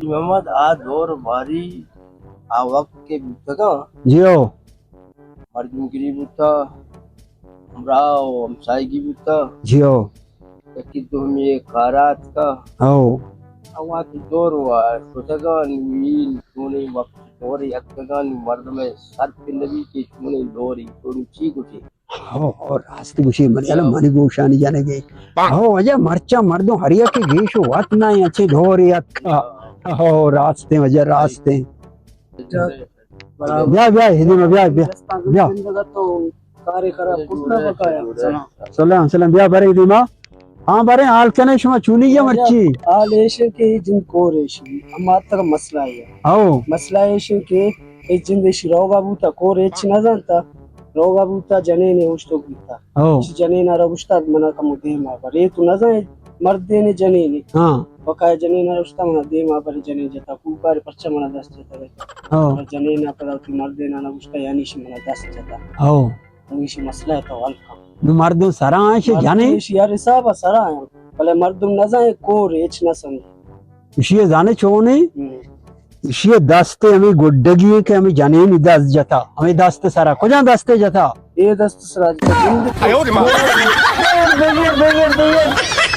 محمد، آ دور باری آ وقت کہ بوتگاں، جی ہو۔ مردمگری بوتا، ہمراہ و ہمسائیگی بوتا۔ جی ہو۔ یکی دومی کارا اتکا۔ ہو۔ آ وقت دور و شتگاں، نویل چونیں وقت دور اتکگاں، مردم سر پہ نبی کہ چونیں دوری، چونیں چی گوشی۔ ہو، ہو، راست گوشی، منی، الم منی گوشانی جنگے۔ ہو، اجا مرچا مردم ہر یک گیش و وت نہ ایں، اچھے دورے اتکا۔ ہو، راستیں، اجا راستیں۔ بیا، بیا، ہدی ما بیا، بیا۔ بیا۔ سلام، سلام، بیا برے ہدی ما۔ ہاں، برے حال کنے شما چونی یا مرچی؟ حال ایش کہ جن کور ایش، اما تک مسئلہ ہے۔ ہو۔ مسئلہ ایش کہ اے جند ایشی روگا بوتا، کور ہچ نہ زانتا، روگا بوتا، جنینے اوشتوک بوتا۔ ہو۔ ایشی جنینا را گوشتا، منا کمو دیما بر۔ اے تو نہ زانے مردینے جنینے۔ ہاں۔ بقایا جنینا را گوشتا، منا دیما بر، جنین جتا، کوکارے پرچا منا دست جتا۔ ہو۔ جنینا پدا وتی مردینا نہ گوشتا، یعنی ایشی منا دست جتا۔ ہو۔ نو ایشی مسئلہ تو حل کن۔ نو مردم سرا ایں شی مردم جنین؟ ایشی ہر حساب سرا ایں۔ بلے مردم نہ زانے کور ہچ نہ سمجھ۔ ایشی زانے چونے؟ ہم۔ ایشی دست ہمیں گڈگی ہے کہ ہمیں جنین دست جتا، ہمیں دست سرا۔ کجا دست جتا؟ اے دست سرا جتا۔ بگر، بگر، بگر۔